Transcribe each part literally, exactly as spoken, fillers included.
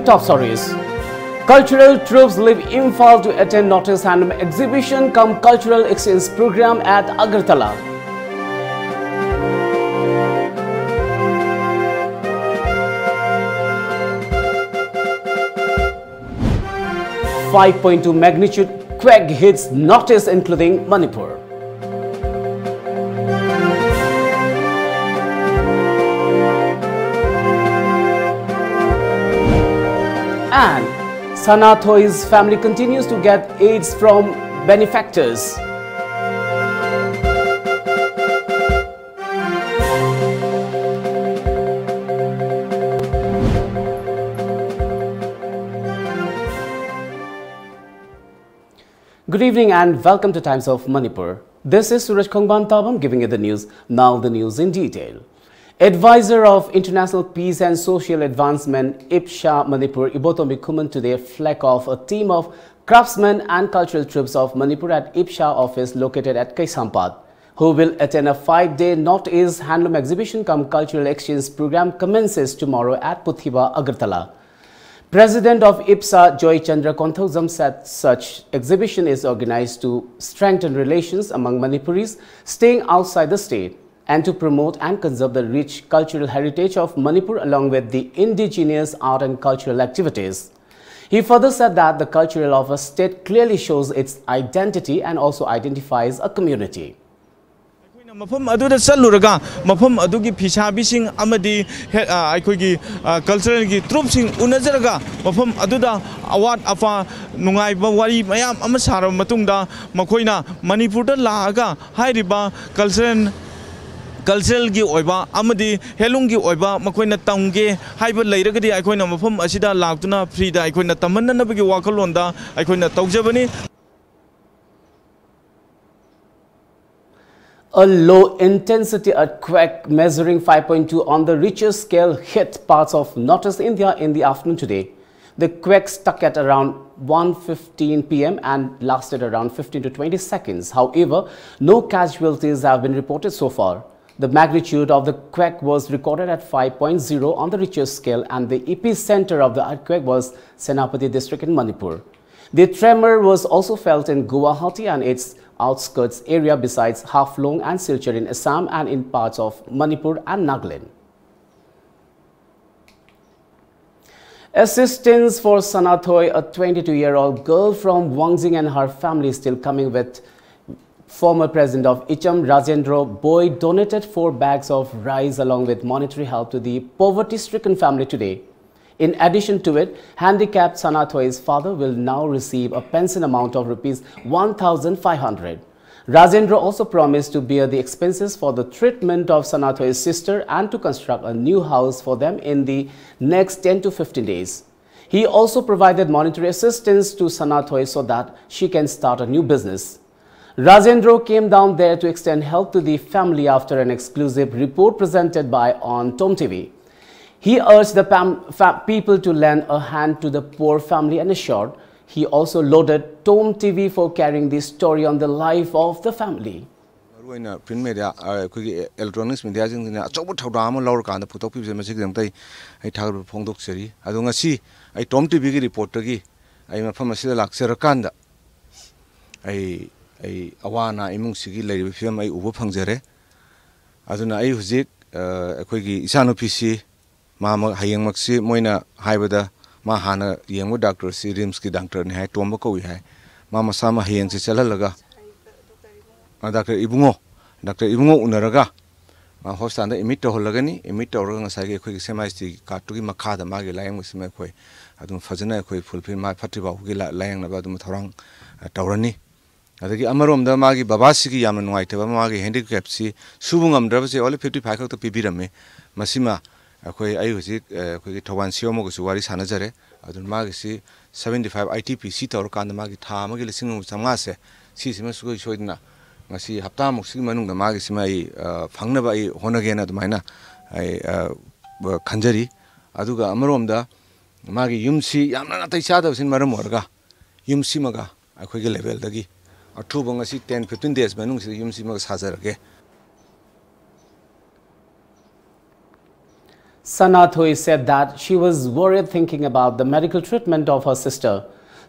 Top stories. Cultural troupes leave Imphal to attend North East Handloom exhibition cum cultural exchange program at Agartala. Five point two magnitude quake hits North East, including Manipur. And Sana Thoi's family continues to get aids from benefactors. Good evening and welcome to Times of Manipur. This is Suraj Khongban Tabam giving you the news. Now the news in detail. Advisor of International Peace and Social Advancement, IPSHA Manipur, Ibotom Bikhuman today flag off a team of craftsmen and cultural troupes of Manipur at IPSHA office located at Kaisampat, who will attend a five-day Northeast Handloom Exhibition cum Cultural Exchange program commences tomorrow at Puthiba, Agartala. President of IPSHA, Joy Chandra Konthoujam, said such exhibition is organized to strengthen relations among Manipuris staying outside the state and to promote and conserve the rich cultural heritage of Manipur along with the indigenous art and cultural activities. He further said that the cultural of a state clearly shows its identity and also identifies a community. ꯑꯩꯈꯣꯏꯅ ꯃꯐꯝ ꯑꯗꯨꯗ ꯆꯠꯂꯨꯔꯒ ꯃꯐꯝ ꯑꯗꯨꯒꯤ ꯐꯤꯁꯥꯕꯤꯁꯤꯡ ꯑꯃꯗꯤ ꯍꯦ-, ꯑ, ꯑꯩꯈꯣꯏꯒꯤ, ꯑ, ꯀꯜꯆꯔꯦꯜꯒꯤ ꯇ꯭ꯔꯨꯞꯁꯤꯡ ꯎꯅꯖꯔꯒ ꯃꯐꯝ ꯑꯗꯨꯗ ꯑꯋꯥꯠ ꯑꯄꯥ ꯅꯨꯡꯉꯥꯏꯕ ꯋꯥꯔꯤ ꯃꯌꯥꯝ ꯑꯃ ꯁꯥꯔꯕ ꯃꯇꯨꯡꯗ ꯃꯈꯣꯏꯅ ꯃꯅꯤꯄꯨꯔꯗ ꯂꯥꯛꯑꯒ ꯍꯥꯏꯔꯤꯕ ꯀꯜꯆꯔꯦꯜ, ꯀꯜꯆꯔꯦꯜꯒꯤ ꯑꯣꯏꯕ ꯑꯃꯗꯤ ꯍꯦꯟꯂꯨꯝꯒꯤ ꯑꯣꯏꯕ ꯃꯈꯣꯏꯅ ꯇꯝꯒꯦ ꯍꯥꯏꯕ ꯂꯩꯔꯒꯗꯤ ꯑꯩꯈꯣꯏꯅ ꯃꯐꯝ ꯑꯁꯤꯗ ꯂꯥꯛꯇꯨꯅ ꯐ꯭ꯔꯤꯗ ꯑꯩꯈꯣꯏꯅ ꯇꯝꯍꯟꯅꯅꯕꯒꯤ ꯋꯥꯈꯜꯂꯣꯟꯗ ꯑꯩꯈꯣꯏꯅ ꯇꯧꯖꯕꯅꯤ꯫ A low intensity earthquake measuring five point two on the Richter scale hit parts of northeast India in the afternoon today. The quake struck at around one fifteen p m and lasted around fifteen to twenty seconds. However, no casualties have been reported so far. The magnitude of the quake was recorded at five point zero on the Richter scale, and the epicenter of the earthquake was Senapati district in Manipur. The tremor was also felt in Guwahati and its outskirts area, besides Haflong and Silchar in Assam and in parts of Manipur and Nagaland. Assistance for Sanathoi, a twenty-two-year-old girl from Wangjing, and her family is still coming with former president of Icham, Rajendra Bhoi, donated four bags of rice along with monetary help to the poverty-stricken family today. In addition to it, handicapped Sanathoi's father will now receive a pension amount of rupees one thousand five hundred. Rajendra also promised to bear the expenses for the treatment of Sanathoi's sister and to construct a new house for them in the next ten to fifteen days. He also provided monetary assistance to Sanathoi so that she can start a new business. Rajendra came down there to extend help to the family after an exclusive report presented by on Tom T V. He urged the pam- fa- people to lend a hand to the poor family and assured he also lauded Tom T V for carrying this story on the life of the family. ꯃꯔꯨꯑꯣꯏꯅ print media, ꯑ, ꯑꯩꯈꯣꯏꯒꯤ electronics ꯃꯦꯗꯤꯌꯥꯁꯤꯡꯁꯤꯅ ꯑꯆꯧꯕ ꯊꯧꯗꯥꯡ ꯑꯃ ꯂꯧꯔꯀꯥꯟꯗ ꯄꯨꯊꯣꯛꯄꯤꯕꯁꯦ, ꯃꯁꯤꯒꯤꯗꯃꯛꯇ ꯑꯩ, ꯑꯩ ꯊꯥꯒꯠꯄ ꯐꯣꯡꯗꯣꯛꯆꯔꯤ꯫ ꯑꯗꯣ ꯉꯁꯤ ꯑꯩ ꯇꯣꯝ ꯇꯤꯚꯤꯒꯤ ꯔꯤꯄꯣꯔꯠꯇꯒꯤ ꯑꯩ ꯃꯐꯝ ꯑꯁꯤꯗ ꯂꯥꯛꯆꯔꯀꯥꯟꯗ ꯑꯩ, ꯑꯩ ꯑꯋꯥ ꯑꯅꯥ ꯏꯃꯨꯡꯁꯤꯒꯤ ꯂꯩꯔꯤꯕ ꯐꯤꯕꯝ ꯑꯩ ꯎꯕ ꯐꯪꯖꯔꯦ꯫ ꯑꯗꯨꯅ ꯑꯩ ꯍꯧꯖꯤꯛ, ꯑ, ꯑꯩꯈꯣꯏꯒꯤ ꯏꯆꯥꯅꯨꯄꯤꯁꯤ ꯃꯥꯃꯛ ꯍꯌꯦꯡꯃꯛꯁꯤ ꯃꯣꯏꯅ ꯍꯥꯏꯕꯗ ꯃꯥ ꯍꯥꯟꯅ ꯌꯦꯡꯕ ꯗꯥꯛꯇꯔꯁꯤ ꯔꯤꯝꯁꯀꯤ ꯗꯥꯛꯇꯔꯅꯤ ꯍꯥꯏ, ꯇꯣꯝꯕ ꯀꯧꯏ ꯍꯥꯏ꯫ ꯃꯥ ꯃꯁꯥꯃꯛ ꯍꯌꯦꯡꯁꯤ ꯆꯠꯍꯜꯂꯒ, ꯑ, ꯗꯥꯛꯇꯔ ꯏꯕꯨꯡꯉꯣ, ꯗꯥꯛꯇꯔ ꯏꯕꯨꯡꯉꯣ ꯎꯅꯔꯒ ꯃꯥ ꯍꯣꯁꯄꯤꯇꯥꯜꯗ ꯑꯦꯗꯃꯤꯠ ꯇꯧꯍꯜꯂꯒꯅꯤ꯫ ꯑꯦꯗꯃꯤꯠ ꯇꯧꯔꯒ ꯉꯁꯥꯏꯒꯤ ꯑꯩꯈꯣꯏꯒꯤ ꯁꯦꯝ ꯑꯥꯏ ꯁꯤ ꯇꯤ ꯀꯥꯔꯠꯇꯨꯒꯤ ꯃꯈꯥꯗ ꯃꯥꯒꯤ ꯂꯥꯌꯦꯡꯕꯁꯤꯃ ꯑꯩꯈꯣꯏ ꯑꯗꯨꯝ ꯐꯖꯅ ꯑꯩꯈꯣꯏ ꯐꯨꯜꯐꯤꯜ, ꯃꯥ ꯐꯠꯇ꯭ꯔꯤ ꯐꯥꯎꯕꯒꯤ ꯂꯥ-, ꯂꯥꯌꯦꯡꯅꯕ ꯑꯗꯨꯝ ꯊꯧꯔꯥꯡ, ꯑ, ꯇꯧꯔꯅꯤ꯫ ꯑꯗꯒꯤ ꯑꯃꯔꯣꯝꯗ ꯃꯥꯒꯤ ꯕꯕꯥꯁꯤꯒꯤ ꯌꯥꯝꯅ ꯅꯨꯡꯉꯥꯏꯇꯕ ꯑꯃ, ꯃꯥꯒꯤ ꯍꯦꯟꯗꯤꯀꯦꯞꯁꯤ ꯁꯨꯕ ꯉꯝꯗ꯭ꯔꯕꯁꯦ only fifty five ꯈꯛꯇ ꯄꯤꯕꯤꯔꯝꯃꯤ꯫ ꯃꯁꯤꯃ ꯑꯩꯈꯣꯏ, ꯑꯩ ꯍꯧꯖꯤꯛ, ꯑ, ꯑꯩꯈꯣꯏꯒꯤ ꯊꯧꯕꯥꯜ ꯁꯤ ꯑꯣ ꯑꯃꯒꯁꯨ ꯋꯥꯔꯤ ꯁꯥꯟꯅꯖꯔꯦ꯫ ꯑꯗꯨꯅ ꯃꯥꯒꯤꯁꯤ seventy five I T P C ꯇꯧꯔꯀꯥꯟꯗ ꯃꯥꯒꯤ ꯊꯥ ꯑꯃꯒꯤ ꯂꯤꯁꯤꯡ ꯑꯃ ꯆꯥꯝꯃꯉꯥꯁꯦ, ꯁꯤꯁꯤꯃ ꯁꯨꯡꯁꯣꯏ ꯁꯣꯏꯗꯅ ꯉꯁꯤ ꯍꯞꯇꯥꯃꯨꯛꯁꯤꯒꯤ ꯃꯅꯨꯡꯗ ꯃꯥꯒꯤꯁꯤꯃ ꯑꯩ, ꯑ, ꯐꯪꯅꯕ ꯑꯩ ꯍꯣꯠꯅꯒꯦꯅ ꯑꯗꯨꯃꯥꯏꯅ ꯑꯩ, ꯑ, ꯈꯟꯖꯔꯤ꯫ ꯑꯗꯨꯒ ꯑꯃꯔꯣꯝꯗ ꯃꯥꯒꯤ ꯌꯨꯝꯁꯤ ꯌꯥꯝꯅ ꯅꯥꯇꯩ ꯆꯥꯗꯕꯁꯤꯅ ꯃꯔꯝ ꯑꯣꯏꯔꯒ ꯌꯨꯝꯁꯤꯃꯒ ꯑꯩꯈꯣꯏꯒꯤ ꯂꯦꯚꯦꯜꯗꯒꯤ ꯑꯊꯨꯕ ꯉꯁꯤ ten fifteen days ꯃꯅꯨꯡꯁꯤꯗ ꯌꯨꯝꯁꯤꯃꯒ ꯁꯥꯖꯔꯒꯦ꯫ Sanathui said that she was worried thinking about the medical treatment of her sister.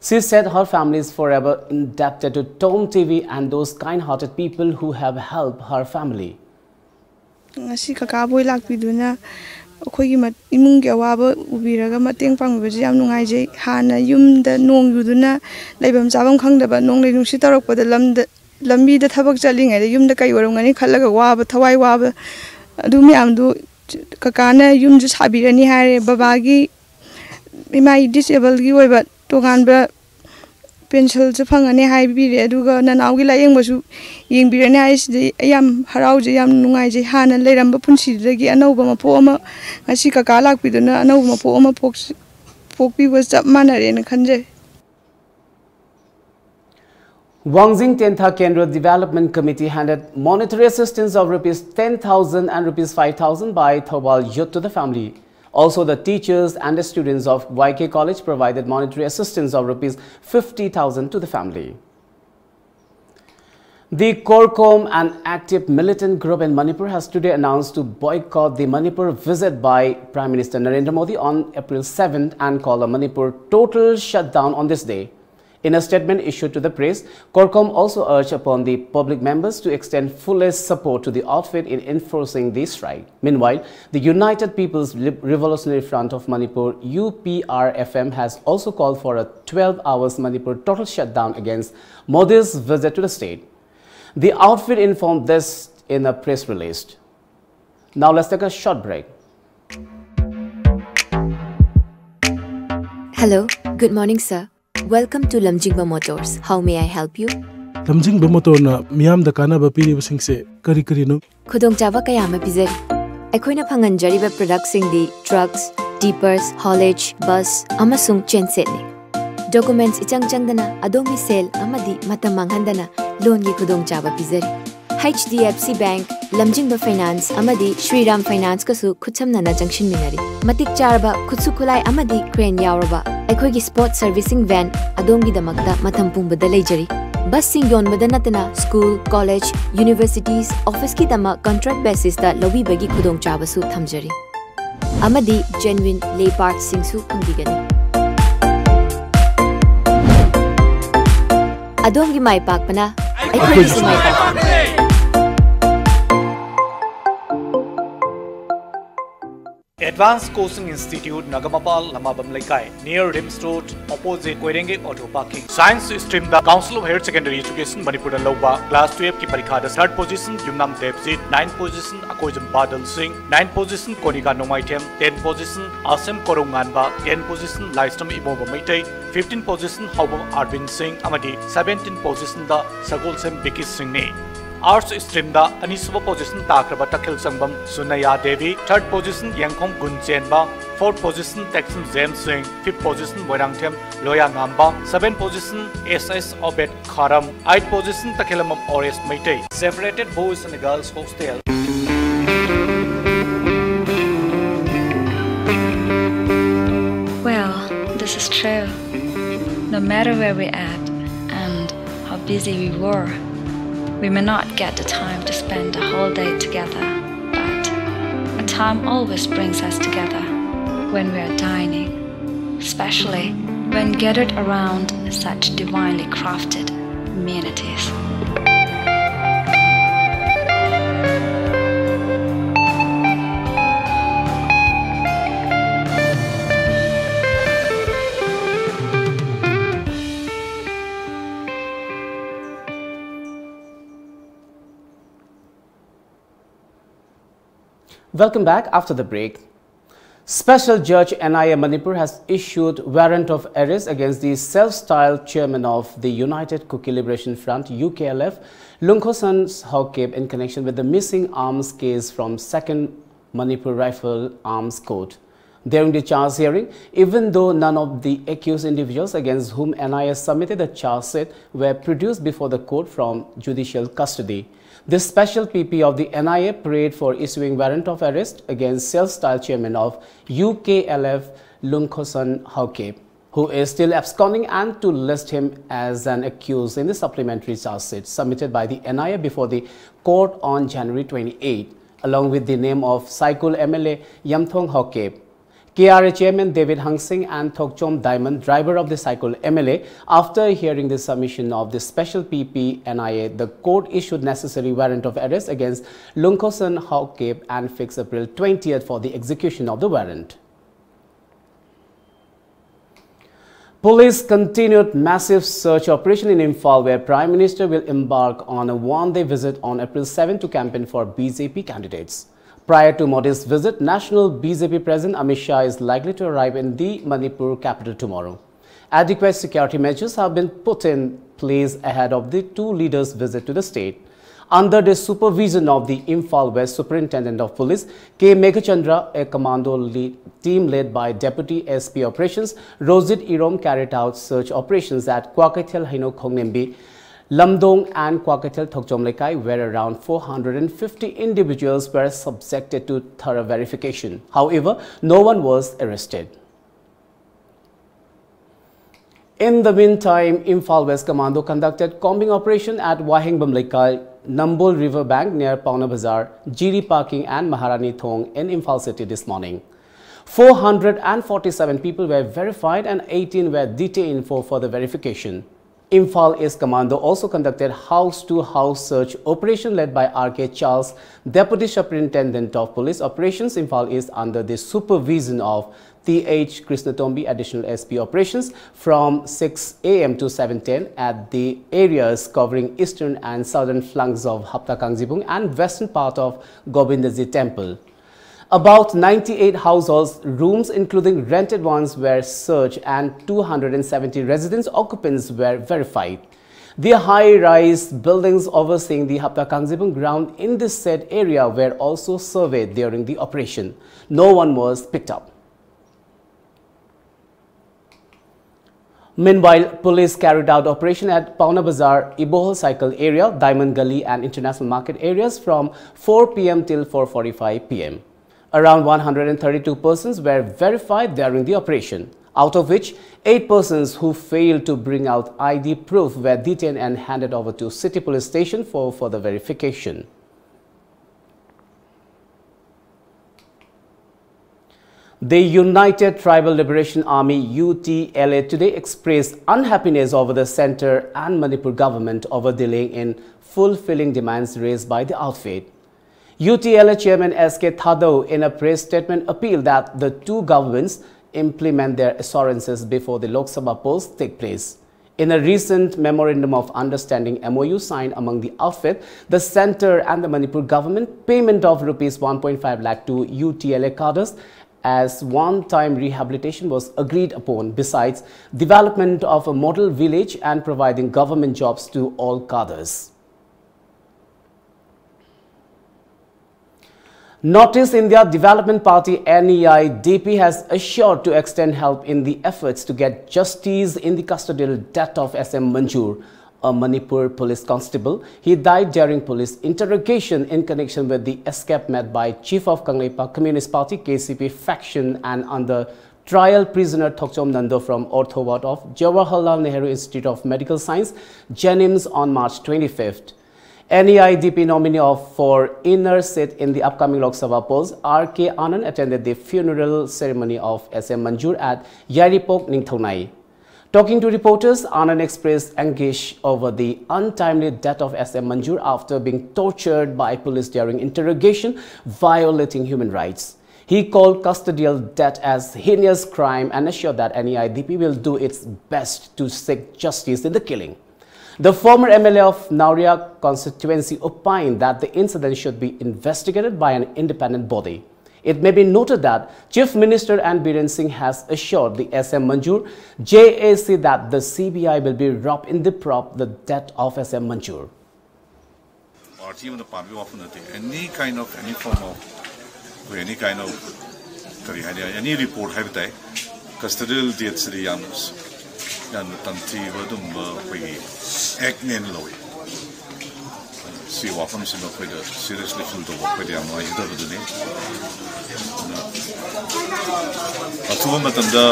She said her family is forever indebted to Tom T V and those kind-hearted people who have helped her family. ꯉꯁꯤ ꯀꯀꯥ ꯕꯣꯏ ꯂꯥꯛꯄꯤꯗꯨꯅ ꯑꯩꯈꯣꯏꯒꯤ ꯃ- ꯏꯃꯨꯡꯒꯤ ꯑꯋꯥꯕ ꯎꯕꯤꯔꯒ ꯃꯇꯦꯡ ꯄꯥꯡꯕꯤꯕꯁꯦ ꯌꯥꯝ ꯅꯨꯡꯉꯥꯏꯖꯩ꯫ ꯍꯥꯟꯅ ꯌꯨꯝꯗ ꯅꯣꯡ ꯌꯨꯗꯨꯅ ꯂꯩꯐꯝ ꯆꯥꯐꯝ ꯈꯪꯗꯕ, ꯅꯣꯡꯂꯩ ꯅꯨꯡꯁꯤꯠ ꯇꯧꯔꯛꯄꯗ ꯂꯝꯗ, ꯂꯝꯕꯤꯗ ꯊꯕꯛ ꯆꯠꯂꯤꯉꯩꯗ ꯌꯨꯝꯗ ꯀꯩ ꯑꯣꯏꯔꯝꯒꯅꯤ ꯈꯜꯂꯒ ꯋꯥꯕ, ꯊꯋꯥꯏ ꯋꯥꯕ, ꯑꯗꯨ ꯃꯌꯥꯝꯗꯨ ꯀꯀꯥꯅ ꯌꯨꯝꯁꯨ ꯁꯥꯕꯤꯔꯅꯤ ꯍꯥꯏꯔꯦ꯫ ꯕꯕꯥꯒꯤ, ꯏꯃꯥ ꯗꯤꯁꯦꯕꯜꯒꯤ ꯑꯣꯏꯕ ꯇꯣꯉꯥꯟꯕ ꯄꯦꯟꯁꯤꯜꯁꯨ ꯐꯪꯉꯅꯤ ꯍꯥꯏꯕꯤꯔꯦ꯫ ꯑꯗꯨꯒ ꯅꯅꯥꯎꯒꯤ ꯂꯥꯏꯌꯦꯡꯕꯁꯨ ꯌꯦꯡꯕꯤꯔꯅꯤ ꯍꯥꯏꯁꯤꯗꯤ ꯑꯩ ꯌꯥꯝ ꯍꯔꯥꯎꯖꯩ, ꯌꯥꯝ ꯅꯨꯡꯉꯥꯏꯖꯩ꯫ ꯍꯥꯟꯅ ꯂꯩꯔꯝꯕ ꯄꯨꯟꯁꯤꯗꯨꯗꯒꯤ ꯑꯅꯧꯕ ꯃꯄꯣꯛ ꯑꯃ ꯉꯁꯤ ꯀꯀꯥ ꯂꯥꯛꯄꯤꯗꯨꯅ ꯑꯅꯧꯕ ꯃꯄꯣꯛ ꯑꯃ ꯄꯣꯛ- ꯄꯣꯛꯄꯤꯕ ꯆꯞ ꯃꯥꯟꯅꯔꯦꯅ ꯈꯟꯖꯩ꯫ Wangjing Tentha Kendra Development Committee handed monetary assistance of rupees ten thousand and rupees five thousand by Thoubal Youth to the family. Also, the teachers and the students of Y K College provided monetary assistance of rupees fifty thousand to the family. The CORCOM, an active militant group in Manipur, has today announced to boycott the Manipur visit by Prime Minister Narendra Modi on April seventh and call a Manipur total shutdown on this day. In a statement issued to the press, CORCOM also urged upon the public members to extend fullest support to the outfit in enforcing the strike. Meanwhile, the United People's Lib- Revolutionary Front of Manipur, U P R F M, has also called for a twelve hours Manipur total shutdown against Modi's visit to the state. The outfit informed this in a press release. Now let's take a short break. Hello, good morning, sir. Welcome to Lamjingba Motors. How may I help you? ꯂꯝꯖꯤꯡꯕ ꯃꯣꯇꯣꯔꯅ ꯃꯤꯌꯥꯝꯗ ꯀꯥꯟꯅꯕ ꯄꯤꯔꯤꯕꯁꯤꯡꯁꯦ ꯀꯔꯤ ꯀꯔꯤꯅꯣ? ꯈꯨꯗꯣꯡꯆꯥꯕ ꯀꯌꯥ ꯑꯃ ꯄꯤꯖꯔꯤ꯫ ꯑꯩꯈꯣꯏꯅ ꯐꯪꯍꯟꯖꯔꯤꯕ ꯄ꯭ꯔꯗꯛꯁꯤꯡꯗꯤ trucks, ꯇꯤꯄꯔꯁ, ꯍꯣꯂꯦꯖ, bus ꯑꯃꯁꯨꯡ ꯆꯦꯟꯁꯦꯠꯅꯤ꯫ ꯗꯣꯀꯨꯃꯦꯟꯠꯁ ꯏꯆꯪ ꯆꯪꯗꯅ ꯑꯗꯣꯝꯒꯤ ꯁꯦꯜ ꯑꯃꯗꯤ ꯃꯇꯝ ꯃꯥꯡꯍꯟꯗꯅ ꯂꯣꯟꯒꯤ ꯈꯨꯗꯣꯡꯆꯥꯕ ꯄꯤꯖꯔꯤ꯫ H D F C Bank, ꯂꯝꯖꯤꯡꯕ ꯐꯥꯏꯅꯥꯟꯁ ꯑꯃꯗꯤ ꯁ꯭ꯔꯤꯔꯥꯝ ꯐꯥꯏꯅꯥꯟꯁꯀꯁꯨ ꯈꯨꯠꯁꯝꯅꯅ ꯆꯪꯁꯤꯟꯃꯤꯟꯅꯔꯤ꯫ ꯃꯇꯤꯛ ꯆꯥꯔꯕ ꯈꯨꯠꯁꯨ ꯈꯨꯠꯂꯥꯏ ꯑꯃꯗꯤ ꯀ꯭ꯔꯦꯟ ꯌꯥꯎꯔꯕ ꯑꯩꯈꯣꯏꯒꯤ ꯁ꯭ꯄꯣꯔꯠ ꯁꯔꯚꯤꯁꯤꯡ ꯚꯦꯟ ꯑꯗꯣꯝꯒꯤꯗꯃꯛꯇ ꯃꯇꯝ ꯄꯨꯝꯕꯗ ꯂꯩꯖꯔꯤ꯫ ꯕꯁꯁꯤꯡ ꯌꯣꯟꯕꯗ ꯅꯠꯇꯅ ꯁ꯭ꯀꯨꯜ, ꯀꯣꯂꯦꯖ, ꯌꯨꯅꯤꯚꯔꯁꯤꯇꯤꯁ, ꯑꯣꯐꯤꯁꯀꯤꯗꯃꯛ ꯀꯟꯇ꯭ꯔꯦꯛ ꯕꯦꯁꯤꯁꯇ ꯂꯧꯕꯤꯕꯒꯤ ꯈꯨꯗꯣꯡꯆꯥꯕꯁꯨ ꯊꯝꯖꯔꯤ꯫ ꯑꯃꯗꯤ genuine labourꯁꯤꯡꯁꯨ ꯐꯪꯕꯤꯒꯅꯤ꯫ ꯑꯗꯣꯝꯒꯤ ꯃꯥꯏ ꯄꯥꯛꯄꯅ ꯑꯩꯈꯣꯏꯒꯤꯁꯨ ꯃꯥꯏ ꯄꯥꯛꯄꯅꯤ꯫ Advanced Coaching Institute, Nagamapal, Lamabam Leikai, near RIMS Road, opposite Koirengei Auto Parking. Science streamꯗ Council of Higher Secondary Education ꯃꯅꯤꯄꯨꯔꯅ ꯂꯧꯕ class twelveꯀꯤ ꯄꯔꯤꯈꯥꯗ third position ꯌꯨꯝꯅꯥꯝ ꯗꯦꯕꯖꯤꯠ, ninth position ꯑꯀꯣꯏꯖꯝ ꯕꯥꯗꯜ ꯁꯤꯡ, ninth position ꯀꯣꯅꯤꯀꯥ ꯅꯣꯡꯃꯥꯏꯊꯦꯝ, tenth position ꯑꯁꯦꯝ ꯀꯣꯔꯧꯉꯥꯟꯕ, tenth position ꯂꯥꯏꯁ꯭ꯔꯝ ꯏꯃꯣꯕ Meitei, fifteenth position ꯍꯥꯎꯕꯝ ꯑꯥꯔꯕꯤꯟ ꯁꯤꯡ ꯑꯃꯗꯤ seventeenth positionꯗ ꯁꯒꯣꯜꯁꯦꯝ ꯕꯤꯀꯤ ꯁꯤꯡꯅꯤ꯫ Arts streamꯗ ꯑꯅꯤꯁꯨꯕ position ꯇꯥꯈ꯭ꯔꯕ ꯇꯈꯦꯜ ꯁꯪꯕꯝ ꯁꯨꯅꯌꯥ Devi, third position Yengkhom Gunchenba, fourth position Teksam James Singh, fifth position Moirangthem Loya Ngamba, seventh position S S Obet Kharam, eighth position Takhellambam Ores Meitei. Separated boys and girls hostel. Well, this is true. No matter where we at and how busy we were, we may not get the time to spend the whole day together, but a time always brings us together when we are dining, especially when gathered around such divinely crafted amenities. Welcome back after the break. Special Judge N I A Manipur has issued warrant of arrest against the self-styled chairman of the United Kuki Liberation Front, U K L F, Lungkhosan Haokip, in connection with the missing arms case from Second Manipur Rifle Arms Court. During the charge hearing, even though none of the accused individuals against whom N I A submitted the charge sheet were produced before the court from judicial custody, the special P P of the N I A prayed for issuing warrant of arrest against self-styled chairman of U K L F, Lungkhosan Haokip, who is still absconding, and to list him as an accused in the supplementary charge sheet submitted by the N I A before the court on January twenty-eighth. along with the name of Saikul M L A Yamthong Haokip. K R A chairman David Hangsing and Thokchom Diamond, driver of the Saikul M L A, after hearing the submission of the special P P N I A, the court issued necessary warrant of arrest against Lungkhosen Haokip and fixed April twentieth for the execution of the warrant. Police continued massive search operation in Imphal, where Prime Minister will embark on a one-day visit on April seventh to campaign for B J P candidates. Prior to Modi's visit, National B J P President Amit Shah is likely to arrive in the Manipur capital tomorrow. Adequate security measures have been put in place ahead of the two leaders' visit to the state. Under the supervision of the Imphal West Superintendent of Police, K Meghachandra, a commando le-, team led by Deputy S P Operations Rojit Irom, carried out search operations at Kwakaithel Heino Khongnembi, Lamdong and Kwakaithel Thokchom Lekai, where around four hundred and fifty individuals were subjected to thorough verification. However, no one was arrested. In the meantime, Imphal West Commando conducted combing operation at Waheng Bamleikai, Nambol River Bank near Paona Bazar, Jiri Parking and Maharani Thong in Imphal city this morning. Four hundred and forty-seven people were verified and eighteen were detained for further verification. Imphal East Commando also conducted house-to-house search operation led by R K Charles, Deputy Superintendent of Police Operations, Imphal East, under the supervision of T H Krishnatombi, Additional S P Operations, from six a m to seven ten at the areas covering eastern and southern flanks of Hapta Kangjibung and western part of Govindaji Temple. About ninety-eight households, rooms including rented ones, were searched and two hundred and seventy residence occupants were verified. The high-rise buildings overseeing the Hapta Kangjibung ground in this said area were also surveyed during the operation. No one was picked up. Meanwhile, police carried out operation at Paona Bazar, Ibohol Cycle area, Diamond Gully and International Market areas from four p m till four forty-five p m. Around one hundred and thirty-two persons were verified during the operation, out of which eight persons who failed to bring out I D proof were detained and handed over to City Police Station for further verification. The United Tribal Liberation Army, U T L A, today expressed unhappiness over the centre and Manipur government over delaying in fulfilling demands raised by the outfit. U T L A chairman S K Thadou, in a press statement, appealed that the two governments implement their assurances before the Lok Sabha polls take place. In a recent memorandum of understanding, M O U, signed among the outfit, the centre and the Manipur government, payment of rupees one point five lakh to U T L A cadres as one-time rehabilitation was agreed upon, besides development of a model village and providing government jobs to all cadres. Northeast India Development Party, N E I D P, has assured to extend help in the efforts to get justice in the custodial death of S M Manjur, a Manipur police constable. He died during police interrogation in connection with the escape made by Chief of Kangleipak Communist Party, K C P faction, and under trial prisoner Thokchom Nando from Ortho Ward of Jawaharlal Nehru Institute of Medical Science, JNIMS, on March twenty-fifth. N E I D P nominee of, for inner seat in the upcoming Lok Sabha polls, R K Anand, attended the funeral ceremony of S M Manjur at Yairipok, Ningthounai. Talking to reporters, Anand expressed anguish over the untimely death of S M Manjur after being tortured by police during interrogation, violating human rights. He called custodial death as heinous crime and assured that N E I D P will do its best to seek justice in the killing. The former M L A of Nauria constituency opined that the incident should be investigated by an independent body. It may be noted that Chief Minister N Biren Singh has assured the S M Manjur J A C that the C B I will be wrapped in the probe the death of S M Manjur. Party ꯑꯃꯅ ꯄꯥꯝꯕꯒꯤ ꯋꯥꯐꯝ ꯅꯠꯇꯦ, any kind of, any form of, ꯑꯩꯈꯣꯏ any kind of, ꯀꯔꯤ ꯍꯥꯏꯅꯤ, any report ꯍꯥꯏꯕ ꯇꯥꯏ, custodial deathꯁꯤꯗꯤ ꯌꯥꯝꯅ ꯌꯥꯝꯅ ꯇꯝꯊꯤꯕ ꯑꯗꯨꯝꯕ ꯑꯩꯈꯣꯏꯒꯤ actꯅꯦꯅ ꯂꯧꯏ꯫ ꯁꯤ ꯋꯥꯐꯝꯁꯤꯃ ꯑꯩꯈꯣꯏꯗ seriously feel ꯇꯧꯕ ꯑꯩꯈꯣꯏꯗ ꯌꯥꯝ ꯅꯨꯡꯉꯥꯏꯖꯗꯕꯗꯨꯅꯤ꯫ ꯑꯗꯨꯅ ꯑꯊꯨꯕ ꯃꯇꯝꯗ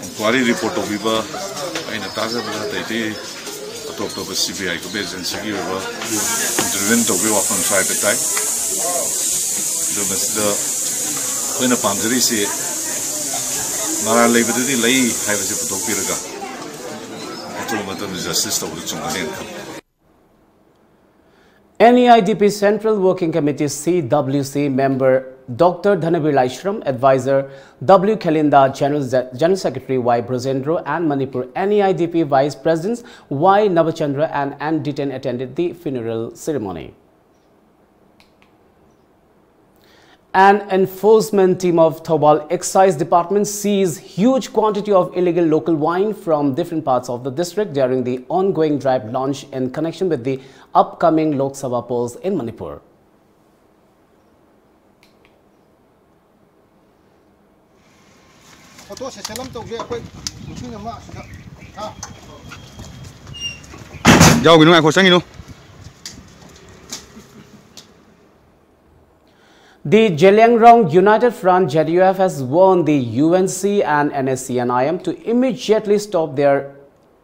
inquiry report ꯇꯧꯕꯤꯕ, ꯑꯩꯅ ꯇꯥꯖꯕꯗ ꯑꯇꯩꯗꯤ ꯑꯇꯣꯞ ꯑꯇꯣꯞꯄ C B I ꯒꯨꯝꯕ agencyꯒꯤ ꯑꯣꯏꯕ intervene ꯇꯧꯕꯒꯤ ꯋꯥꯐꯝꯁꯨ ꯍꯥꯏꯐꯦꯠ ꯇꯥꯏ꯫ ꯑꯗꯨ ꯃꯁꯤꯗ ꯑꯩꯈꯣꯏꯅ ꯄꯥꯝꯖꯔꯤꯁꯤ ꯃꯔꯥꯜ ꯂꯩꯕꯗꯨꯗꯤ ꯂꯩ ꯍꯥꯏꯕꯁꯤ ꯄꯨꯊꯣꯛꯄꯤꯔꯒ ꯑꯊꯨꯕ ꯃꯇꯝꯗ ꯖꯁꯇꯤꯁ ꯇꯧꯕꯗꯨ ꯆꯨꯝꯒꯅꯦꯅ ꯈꯜꯂꯤ꯫ N E I D P Central Working Committee, C W C, member Doctor Dhanabir Laishram, advisor W Khalinda, General, General Secretary Y Brajendra, and Manipur N E I D P Vice Presidents Y Nabachandra and N Diten attended the funeral ceremony. An enforcement team of Thoubal Excise Department seized huge quantity of illegal local wine from different parts of the district during the ongoing drive launch in connection with the upcoming Lok Sabha polls in Manipur. Photo session ꯑꯃ ꯇꯧꯁꯦ ꯑꯩꯈꯣꯏ ꯅꯨꯄꯤ ꯑꯃ ꯑꯁꯤꯗ꯫ ꯌꯥꯎꯒꯤꯅꯨ, ꯉꯥꯏꯈꯣ, ꯆꯪꯒꯤꯅꯨ꯫ The Zeliangrong United Front, Z U F, has warned the U N C and N S C N I M to immediately stop their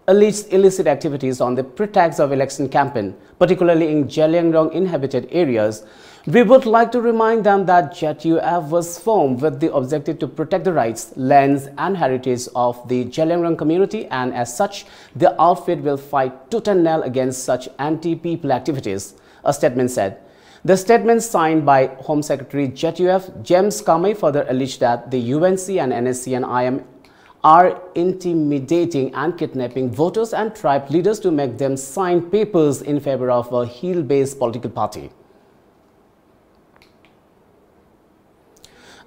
illicit, illicit activities on the pretext of election campaign, particularly in Zeliangrong inhabited areas. We would like to remind them that Z U F was formed with the objective to protect the rights, lands, and heritage of the Zeliangrong community, and as such, the outfit will fight tooth and nail against such anti-people activities, a statement said. The statement, signed by Home Secretary Z U F James Kamei, further alleged that the U N C and N S C N I M are intimidating and kidnapping voters and tribe leaders to make them sign papers in favor of a heel-based political party.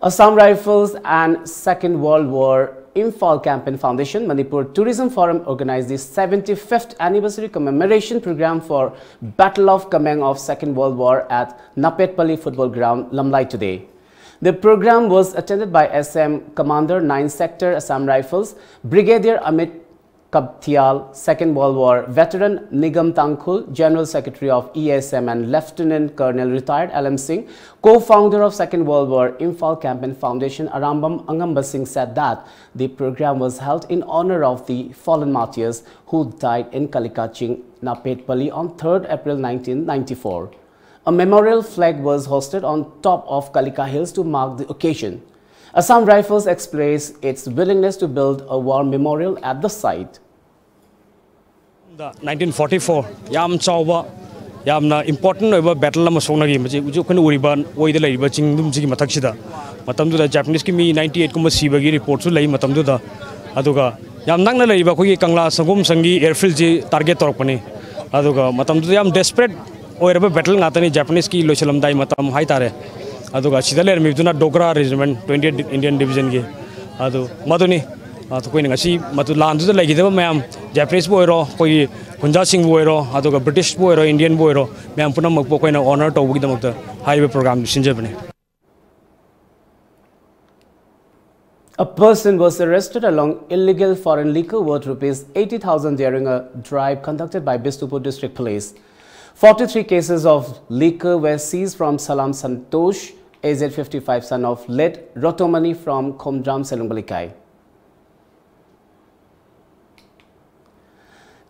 Assam Rifles and Second World War Imphal Campaign Foundation, Manipur Tourism Forum organized the seventy-fifth anniversary commemoration program for Battle of Kameng of Second World War at Napetpalli Football Ground, Lamlai today. The program was attended by S M Commander, ninth Sector, Assam Rifles, Brigadier Amit Kabthial, Second World War veteran Nigam Tangkhul, General Secretary of E S M, and Lieutenant Colonel retired L M Singh, co-founder of Second World War Imphal Campaign Foundation, Arambam Angamba Singh, said that the program was held in honor of the fallen martyrs who died in Kalikaching, Napetpalli on third April nineteen ninety-four. A memorial flag was hoisted on top of Kalika Hills to mark the occasion. Assam Rifles expressed its willingness to build a war memorial at the site. The nineteen forty four ꯌꯥꯝ ꯆꯥꯎꯕ, ꯌꯥꯝꯅ important ꯑꯣꯏꯕ battle ꯑꯃ ꯁꯣꯛꯅꯈꯤ꯫ ꯃꯁꯤ ꯍꯧꯖꯤꯛ ꯑꯩꯈꯣꯏꯅ ꯎꯔꯤꯕ ꯑꯣꯏꯗ ꯂꯩꯔꯤꯕ ꯆꯤꯡꯗꯨꯝꯁꯤꯒꯤ ꯃꯊꯛꯁꯤꯗ꯫ ꯃꯇꯝꯗꯨꯗ ꯖꯄꯥꯅꯤꯁꯀꯤ ꯃꯤ ꯅꯥꯏꯟꯇꯤ ꯑꯩꯠ ꯀꯨꯝꯕ ꯁꯤꯕꯒꯤ ꯔꯤꯄꯣꯔꯠꯁꯨ ꯂꯩ ꯃꯇꯝꯗꯨꯗ꯫ ꯑꯗꯨꯒ ꯌꯥꯝ ꯅꯛꯅ ꯂꯩꯔꯤꯕ ꯑꯩꯈꯣꯏꯒꯤ ꯀꯪꯂꯥ ꯁꯪꯒꯣꯝ ꯁꯪꯒꯤ ꯑꯦꯌꯔꯐꯤꯜꯁꯤ ꯇꯥꯔꯒꯦꯠ ꯇꯧꯔꯛꯄꯅꯤ꯫ ꯑꯗꯨꯒ ꯃꯇꯝꯗꯨꯗ ꯌꯥꯝ ꯗꯦꯁꯄꯔꯦꯠ ꯑꯣꯏꯔꯕ ꯕꯦꯇꯜ ꯉꯥꯛꯇꯅꯤ, ꯖꯄꯥꯅꯤꯁꯀꯤ ꯂꯣꯏꯁꯤꯜꯂꯝꯗꯥꯏ ꯃꯇꯝ ꯍꯥꯏꯇꯥꯔꯦ꯫ ꯑꯗꯨꯒ ꯁꯤꯗ ꯂꯩꯔꯝꯃꯤꯕꯗꯨꯅ ꯗꯣꯒ꯭ꯔꯥ ꯔꯦꯖꯤꯃꯦꯟ, ꯇ꯭ꯋꯦꯟꯇꯤ ꯑꯩꯠ ꯏꯟꯗꯤꯌꯟ ꯗꯤꯕꯤꯖꯟꯒꯤ꯫ ꯑꯗꯨ ꯃꯗꯨꯅꯤ, ꯑꯩꯈꯣꯏꯅ ꯉꯁꯤ ꯃꯗꯨ ꯂꯥꯟꯗꯨꯗ ꯂꯩꯈꯤꯗꯕ ꯃꯌꯥꯝ, ꯖꯄꯥꯅꯤꯁꯄꯨ ꯑꯣꯏꯔꯣ, ꯑꯩꯈꯣꯏꯒꯤ ꯈꯨꯟꯖꯥꯁꯤꯡꯕꯨ ꯑꯣꯏꯔꯣ, ꯑꯗꯨꯒ ꯕ꯭ꯔꯤꯇꯤꯁꯄꯨ ꯑꯣꯏꯔꯣ, ꯏꯟꯗꯤꯌꯟꯕꯨ ꯑꯣꯏꯔꯣ, ꯃꯌꯥꯝ ꯄꯨꯝꯅꯃꯛꯄꯨ ꯑꯩꯈꯣꯏꯅ ꯑꯣꯅꯔ ꯇꯧꯕꯒꯤꯗꯃꯛꯇ ꯍꯥꯏꯔꯤꯕ ꯄ꯭ꯔꯣꯒ꯭ꯔꯥꯝꯗꯨ ꯁꯤꯟꯖꯕꯅꯤ꯫ A person was arrested along illegal foreign liquor worth rupees eighty thousand during a drive conducted by Bishnupur District Police. Forty-three cases of liquor were seized from Salam Santosh, aged fifty-five, son of late Rotomani from Khomdram Selungbalikai.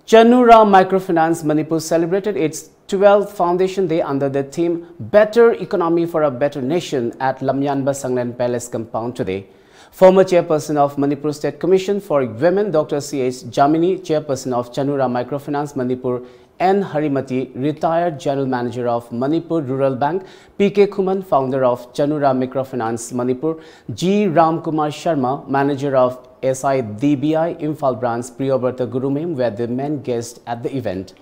Chanura Microfinance Manipur celebrated its twelfth Foundation Day under the theme Better Economy for a Better Nation at Lamyanba Sanglen Palace compound today. Former chairperson of Manipur State Commission for Women, Doctor C H Jamini, chairperson of Chanura Microfinance Manipur, N Harimati, retired general manager of Manipur Rural Bank, P K Khuman, founder of Chanura Microfinance Manipur, G Ramkumar Sharma, manager of S I D B I Imphal branch, Priyabrata Gurumem were the main guests at the event.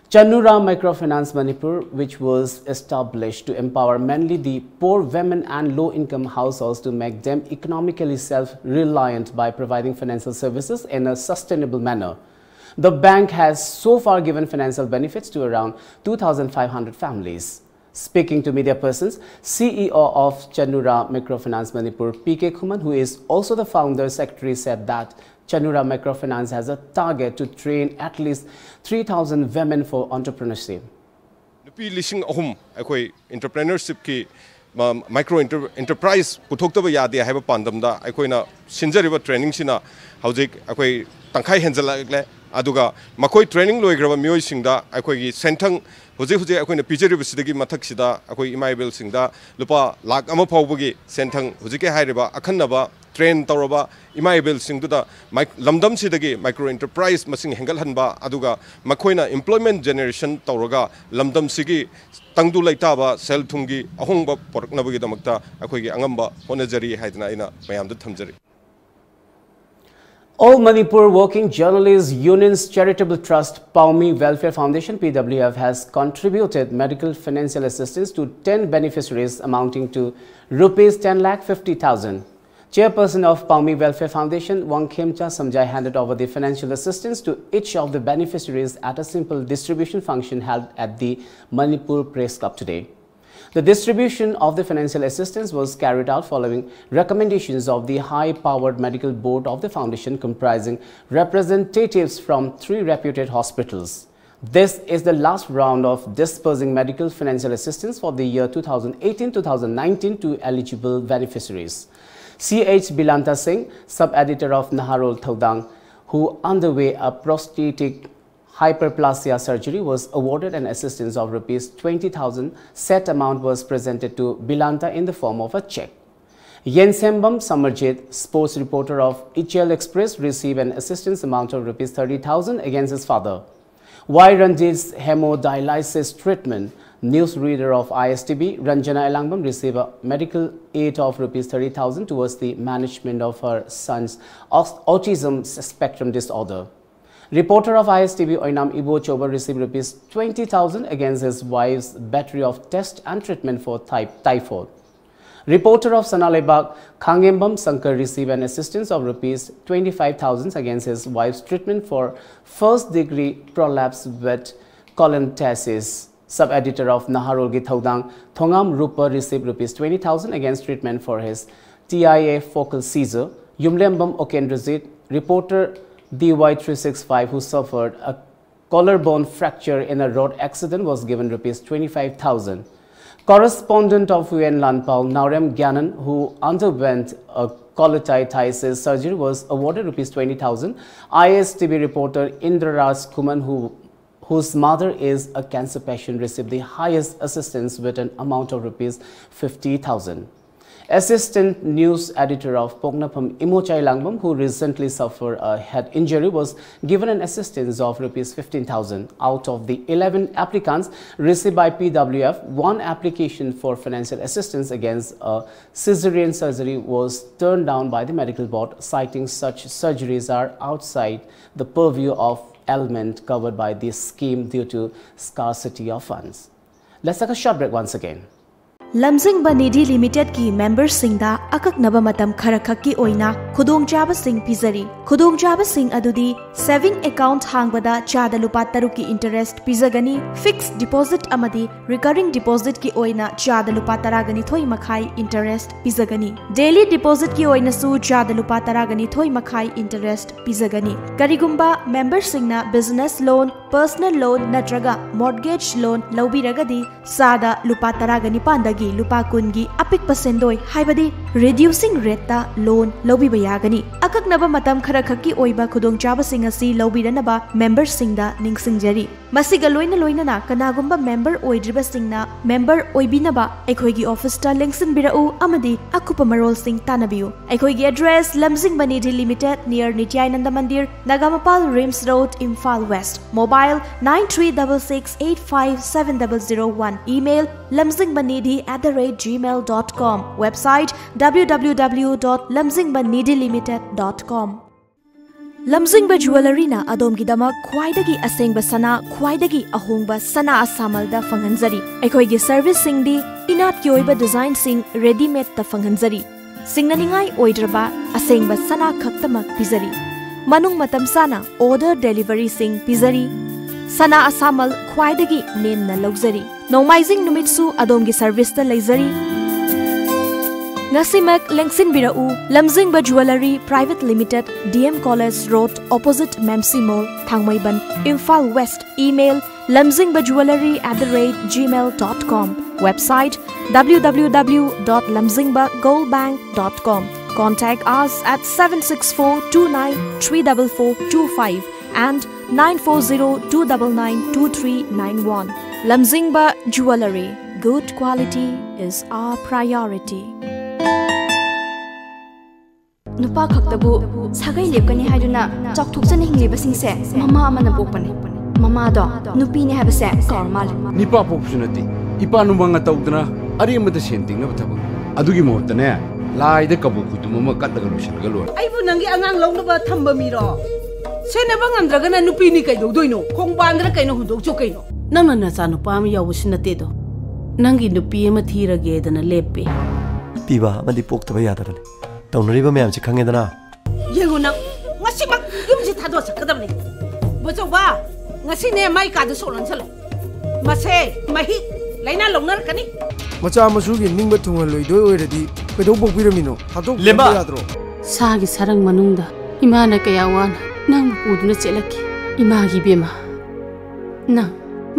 Chanura Microfinance Manipur, which was established to empower mainly the poor women and low-income households to make them economically self-reliant by providing financial services in a sustainable manner. The bank has so far given financial benefits to around two thousand five hundred families. Speaking to media persons, C E O of Chanura Microfinance Manipur, P K Khuman, who is also the founder secretary, said that Chanura Microfinance has a target to train at least three thousand women for entrepreneurship. ꯅꯨꯄꯤ ꯂꯤꯁꯤꯡ ꯑꯍꯨꯝ ꯑꯩꯈꯣꯏ ꯑꯦꯟꯇꯔꯄ꯭ꯔꯦꯅꯔꯁꯤꯞꯀꯤ micro ꯑꯦꯟꯇꯔꯄ꯭ꯔꯥꯏꯁ ꯄꯨꯊꯣꯛꯇꯕ ꯌꯥꯗꯦ ꯍꯥꯏꯕ ꯄꯥꯟꯗꯝꯗ ꯑꯩꯈꯣꯏꯅ ꯁꯤꯟꯖꯔꯤꯕ ꯇ꯭ꯔꯦꯅꯤꯡꯁꯤꯅ ꯍꯧꯖꯤꯛ ꯑꯩꯈꯣꯏ ꯇꯪꯈꯥꯏ ꯍꯦꯟꯖꯜꯂꯛꯂꯦ꯫ ꯑꯗꯨꯒ ꯃꯈꯣꯏ ꯇ꯭ꯔꯦꯅꯤꯡ ꯂꯣꯏꯈ꯭ꯔꯕ ꯃꯤꯑꯣꯏꯁꯤꯡꯗ ꯑꯩꯈꯣꯏꯒꯤ ꯁꯦꯟꯊꯪ ꯍꯧꯖꯤꯛ ꯍꯧꯖꯤꯛ ꯑꯩꯈꯣꯏꯅ ꯄꯤꯖꯔꯤꯕꯁꯤꯗꯒꯤ ꯃꯊꯛꯁꯤꯗ ꯑꯩꯈꯣꯏ ꯏꯃꯥ ꯏꯕꯦꯜꯁꯤꯡꯗ ꯂꯨꯄꯥ ꯂꯥꯈ ꯑꯃ ꯐꯥꯎꯕꯒꯤ ꯁꯦꯟꯊꯪ ꯍꯧꯖꯤꯛꯀꯤ ꯍꯥꯏꯔꯤꯕ ꯑꯈꯟꯅꯕ ꯇ꯭ꯔꯦꯟ ꯇꯧꯔꯕ ꯏꯃꯥ ꯏꯕꯦꯜꯁꯤꯡꯗꯨꯗ ꯃꯥꯏ-, ꯂꯝꯗꯝꯁꯤꯗꯒꯤ ꯃꯥꯏꯀ꯭ꯔꯣ ꯑꯦꯟꯇꯔꯄ꯭ꯔꯥꯏꯁ ꯃꯁꯤꯡ ꯍꯦꯟꯒꯠꯍꯟꯕ, ꯑꯗꯨꯒ ꯃꯈꯣꯏꯅ ꯏꯝꯄ꯭ꯂꯣꯏꯃꯦꯟ ꯖꯦꯅꯦꯔꯦꯁꯟ ꯇꯧꯔꯒ ꯂꯝꯗꯝꯁꯤꯒꯤ ꯇꯪꯗꯨ ꯂꯩꯇꯥꯕ ꯁꯦꯜ ꯊꯨꯝꯒꯤ ꯑꯍꯣꯡꯕ ꯄꯨꯔꯛꯅꯕꯒꯤꯗꯃꯛꯇ ꯑꯩꯈꯣꯏꯒꯤ ꯑꯉꯝꯕ ꯍꯣꯠꯅꯖꯔꯤ ꯍꯥꯏꯗꯅ ꯑꯩꯅ ꯃꯌꯥꯝꯗ ꯊꯝꯖꯔꯤ꯫ All Manipur Working Journalists Unions Charitable Trust Paumi Welfare Foundation, P W F, has contributed medical financial assistance to ten beneficiaries amounting to rupees ten lakh fifty thousand. Chairperson of Paumi Welfare Foundation, Wangkhemcha Samjai, handed over the financial assistance to each of the beneficiaries at a simple distribution function held at the Manipur Press Club today. The distribution of the financial assistance was carried out following recommendations of the high-powered medical board of the foundation, comprising representatives from three reputed hospitals. This is the last round of dispersing medical financial assistance for the year two thousand eighteen two thousand nineteen to eligible beneficiaries. C H Bilanta Singh, sub-editor of Naharol Thaudang, who underwent a prosthetic hyperplasia surgery, was awarded an assistance of rupees twenty thousand. Said amount was presented to Bilanta in the form of a check. Yensembam Samarjit, sports reporter of Ichel Express, received an assistance amount of rupees thirty thousand against his father. Y Ranjit's hemodialysis treatment, news reader of I S T B, Ranjana Elangbam, received a medical aid of rupees thirty thousand towards the management of her son's aus-, autism spectrum disorder. Reporter of I S T B Oinam Ibo Choba received rupees twenty thousand against his wife's battery of test and treatment for type, typhoid. Reporter of Sanalebak Khangembam Sankar received an assistance of rupees twenty-five thousand against his wife's treatment for first degree prolapse with cholestasis. Sub-editor of Naharol Githaudang Thongam Rupa received rupees twenty thousand against treatment for his T I A focal seizure. Yumlembam Okendrajit, reporter D Y three six five, who suffered a collarbone fracture in a road accident, was given rupees twenty-five thousand. Correspondent of U N Lanpal, Naorem Gyanan, who underwent a Cholecystectomy surgery was awarded rupees twenty thousand. I S T V reporter Indra Raj Kuman, who, whose mother is a cancer patient, received the highest assistance with an amount of rupees fifty thousand. Assistant news editor of Poknapham Imochai Langbam, who recently suffered a head injury, was given an assistance of rupees fifteen thousand. Out of the eleven applicants received by P W F, one application for financial assistance against a cesarean surgery was turned down by the medical board, citing such surgeries are outside the purview of ailment covered by this scheme due to scarcity of funds. Let's take a short break once again. ꯂꯝꯖꯤꯡꯕ ꯅꯤꯙꯤ ꯂꯤꯃꯤꯇꯦꯗꯀꯤ ꯃꯦꯝꯕꯔꯁꯤꯡꯗ ꯑꯀꯛꯅꯕ ꯃꯇꯝ ꯈꯔꯈꯛꯀꯤ ꯑꯣꯏꯅ ꯈꯨꯗꯣꯡꯆꯥꯕꯁꯤꯡ ꯄꯤꯖꯔꯤ꯫ ꯈꯨꯗꯣꯡꯆꯥꯕꯁꯤꯡ ꯑꯗꯨꯗꯤ saving account ꯍꯥꯡꯕꯗ ꯆꯥꯗ ꯂꯨꯄꯥ ꯇꯔꯨꯛꯀꯤ ꯏꯟꯇꯔꯦꯁꯠ ꯄꯤꯖꯒꯅꯤ꯫ ꯐꯤꯛꯁ ꯗꯤꯄꯣꯖꯤꯠ ꯑꯃꯗꯤ ꯔꯤꯀꯔꯤꯡ ꯗꯤꯄꯣꯖꯤꯠꯀꯤ ꯑꯣꯏꯅ ꯆꯥꯗ ꯂꯨꯄꯥ ꯇꯔꯥꯒ ꯅꯤꯊꯣꯏ ꯃꯈꯥꯏ ꯏꯟꯇꯔꯦꯁꯠ ꯄꯤꯖꯒꯅꯤ꯫ ꯗꯦꯂꯤ ꯗꯤꯄꯣꯖꯤꯠꯀꯤ ꯑꯣꯏꯅꯁꯨ ꯆꯥꯗ ꯂꯨꯄꯥ ꯇꯔꯥꯒ ꯅꯤꯊꯣꯏ ꯃꯈꯥꯏ ꯏꯟꯇꯔꯦꯁꯠ ꯄꯤꯖꯒꯅꯤ꯫ ꯀꯔꯤꯒꯨꯝꯕ ꯃꯦꯝꯕꯔꯁꯤꯡꯅ ꯕꯤꯖꯤꯅꯦꯁ ꯂꯣꯟ, ꯄꯔꯁꯅꯦꯜ ꯂꯣꯟ ꯅꯠꯇ꯭ꯔꯒ ꯃꯣꯔꯠꯒꯦꯖ ꯂꯣꯟ ꯂꯧꯕꯤꯔꯒꯗꯤ ꯆꯥꯗ ꯂꯨꯄꯥ ꯇꯔꯥꯒ ꯅꯤꯄꯥꯟꯗꯒꯤ ꯂꯨꯄꯥ ꯀꯨꯟꯒꯤ ꯑꯄꯤꯛꯄ ꯁꯦꯟꯗꯣꯏ, ꯍꯥꯏꯕꯗꯤ ꯔꯤꯗ꯭ꯌꯨꯁꯤꯡ ꯔꯦꯠꯇ ꯂꯣꯟ ꯂꯧꯕꯤꯕ ꯌꯥꯒꯅꯤ꯫ ꯑꯀꯛꯅꯕ ꯃꯇꯝ ꯈꯔꯈꯛꯀꯤ ꯑꯣꯏꯕ ꯈꯨꯗꯣꯡꯆꯥꯕꯁꯤꯡ ꯑꯁꯤ ꯂꯧꯕꯤꯗꯅꯕ ꯃꯦꯝꯕꯔꯁꯤꯡꯗ ꯅꯤꯡꯁꯤꯡꯖꯔꯤ꯫ ꯃꯁꯤꯒ ꯂꯣꯏꯅ ꯂꯣꯏꯅꯅ ꯀꯅꯥꯒꯨꯝꯕ ꯃꯦꯝꯕꯔ ꯑꯣꯏꯗ꯭ꯔꯤꯕꯁꯤꯡꯅ ꯃꯦꯝꯕꯔ ꯑꯣꯏꯕꯤꯅꯕ ꯑꯩꯈꯣꯏꯒꯤ ꯑꯣꯐꯤꯁꯇ ꯂꯦꯡꯁꯤꯟꯕꯤꯔꯛꯎ ꯑꯃꯗꯤ ꯑꯀꯨꯞꯄ ꯃꯔꯣꯜꯁꯤꯡ ꯇꯥꯟꯅꯕꯤꯌꯨ꯫ ꯑꯩꯈꯣꯏꯒꯤ address: Lamjingba Nidhi limited, near Nityananda Mandir, Nagamapal RIMS road, Imphal west. Mobile: nine three double six eight five seven double zero one. Email: lamjingbanidhi at the rate gmail dot com. Website: W W W dot lamjingbanidhilimited dot com. ꯂꯝꯖꯤꯡꯕ ꯖꯨꯋꯦꯂꯔꯤꯅ ꯑꯗꯣꯝꯒꯤꯗꯃꯛ ꯈ꯭ꯋꯥꯏꯗꯒꯤ ꯑꯁꯦꯡꯕ ꯁꯅꯥ, ꯈ꯭ꯋꯥꯏꯗꯒꯤ ꯑꯍꯣꯡꯕ ꯁꯅꯥ ꯑꯁꯥꯃꯜꯗ ꯐꯪꯍꯟꯖꯔꯤ꯫ ꯑꯩꯈꯣꯏꯒꯤ ꯁꯔꯚꯤꯁꯁꯤꯡꯗꯤ ꯏꯅꯥꯠꯀꯤ ꯑꯣꯏꯕ ꯗꯤꯖꯥꯏꯟꯁꯤꯡ ꯔꯦꯗꯤꯃꯦꯗꯇ ꯐꯪꯍꯟꯖꯔꯤ꯫ ꯁꯤꯡꯅꯅꯤꯡꯉꯥꯏ ꯑꯣꯏꯗ꯭ꯔꯕ ꯑꯁꯦꯡꯕ ꯁꯅꯥ ꯈꯛꯇꯃꯛ ꯄꯤꯖꯔꯤ꯫ ꯃꯅꯨꯡ ꯃꯇꯝ ꯆꯥꯅ ꯑꯣꯔꯗꯔ ꯗꯦꯂꯤꯚꯔꯤꯁꯤꯡ ꯄꯤꯖꯔꯤ꯫ ꯁꯅꯥ ꯑꯁꯥꯃꯜ ꯈ꯭ꯋꯥꯏꯗꯒꯤ ꯅꯦꯝꯅ ꯂꯧꯖꯔꯤ꯫ ꯅꯣꯡꯃꯥꯏꯖꯤꯡ ꯅꯨꯃꯤꯠꯁꯨ ꯑꯗꯣꯝꯒꯤ ꯁꯔꯚꯤꯁꯇ ꯂꯩꯖꯔꯤ꯫ ꯉꯁꯤꯃꯛ ꯂꯦꯡꯁꯤꯟꯕꯤꯔꯛꯎ꯫ Lamjingba jewellery private limited, D M college road, opposite ꯃꯦꯝꯁꯤ mall, Thangmeiband, Imphal west. Email: lamjingba jewellery at the rate gmail dot com. Website: W W W dot lamjingba gold bank dot com. Contact us at seven six four two nine three double four two five and nine four zero two double nine two three nine one. Lamjingba Jewellery. Good quality is our priority. ꯅꯨꯄꯥ ꯈꯛꯇꯕꯨ ꯁꯥꯒꯩ ꯂꯦꯞꯀꯅꯤ ꯍꯥꯏꯗꯨꯅ ꯆꯥꯎꯊꯣꯛꯆꯅ ꯍꯤꯡꯂꯤꯕꯁꯤꯡꯁꯦ ꯃꯃꯥ ꯑꯃꯅ ꯄꯣꯛꯄꯅꯤ꯫ ꯃꯃꯥꯗꯣ ꯅꯨꯄꯤꯅꯤ ꯍꯥꯏꯕꯁꯦ ꯀꯥꯎꯔ ꯃꯥꯜꯂꯦ꯫ ꯅꯤꯄꯥ ꯄꯣꯛꯄꯁꯨ ꯅꯠꯇꯦ, ꯏꯄꯥ ꯅꯨꯡꯃꯪꯅ ꯇꯧꯗꯅ ꯑꯔꯦꯝꯕꯗ ꯁꯦꯟ ꯇꯤꯡꯅꯕ ꯊꯕꯛ꯫ ꯑꯗꯨꯒꯤ ꯃꯍꯨꯠꯇꯅꯦ, ꯂꯥꯏꯗ ꯀꯕꯣꯛ ꯈꯨꯗꯨꯝ ꯑꯃ ꯀꯠꯂꯒ ꯂꯣꯏꯁꯤꯜꯂꯒ ꯂꯣꯏꯔꯦ꯫ ꯑꯩꯕꯨ ꯅꯪꯒꯤ ꯑꯉꯥꯡ ꯂꯧꯅꯕ ꯊꯝꯕ ꯃꯤꯔꯣ? ꯁꯦꯟꯅꯕ ꯉꯝꯗ꯭ꯔꯒꯅ ꯅꯨꯄꯤꯅꯤ ꯀꯩꯗꯧꯗꯣꯏꯅꯣ? ꯈꯣꯡꯕꯥꯟꯗꯔ ꯀꯩꯅꯣ ꯍꯨꯟꯗꯣꯛꯆꯧ ꯀꯩꯅꯣ? ꯅꯪꯅ ꯅꯆꯥ ꯅꯨꯄꯥ ꯑꯃ ꯌꯥꯎꯕꯁꯨ ꯅꯠꯇꯦꯗꯣ꯫ ꯅꯪꯒꯤ ꯅꯨꯄꯤ ꯑꯃ ꯊꯤꯔꯒꯦꯗꯅ ꯂꯦꯞꯄꯤ꯫ ꯄꯤꯕ ꯑꯃꯗꯤ ꯄꯣꯛꯇꯕ ꯌꯥꯗꯕꯅꯤ꯫ ꯇꯧꯅꯔꯤꯕ ꯃꯌꯥꯝꯁꯤ ꯈꯪꯉꯦꯗꯅ꯫ ꯌꯦꯡꯉꯨ ꯅꯪ, ꯉꯁꯤꯃꯛ ꯌꯨꯝꯁꯤ ꯊꯥꯗꯣꯛꯑ ꯆꯠꯀꯗꯕꯅꯤ꯫ ꯕꯣꯆꯧꯕ, ꯉꯁꯤꯅꯦ ꯃꯥꯏ ꯀꯥꯗ ꯁꯣꯛ ꯂꯣꯟꯁꯜꯂꯣ꯫ ꯃꯁꯦ ꯃꯍꯤꯛ ꯂꯥꯏꯅꯥ ꯂꯧꯅꯔꯛꯀꯅꯤ꯫ ꯃꯆꯥ ꯃꯁꯨꯒꯤ ꯅꯤꯡꯕ ꯊꯨꯡꯍꯜꯂꯣꯏꯗꯣꯏ ꯑꯣꯏꯔꯗꯤ ꯀꯩꯗꯧ ꯄꯣꯛꯄꯤꯔꯝꯃꯤꯅꯣ? ꯊꯥꯗꯣꯛꯄꯤꯔꯝꯕ ꯂꯦꯝꯕ! ꯌꯥꯗ꯭ꯔꯣ? ꯁꯥꯒꯤ ꯁꯔꯪ ꯃꯅꯨꯡꯗ ꯏꯃꯥꯅ ꯀꯌꯥ ꯋꯥꯅ ꯅꯪꯕꯨ ꯄꯨꯗꯨꯅ ꯆꯦꯜꯂꯛꯈꯤ꯫ ꯏꯃꯥꯒꯤ ꯏꯕꯦꯝꯃ, ꯅꯪ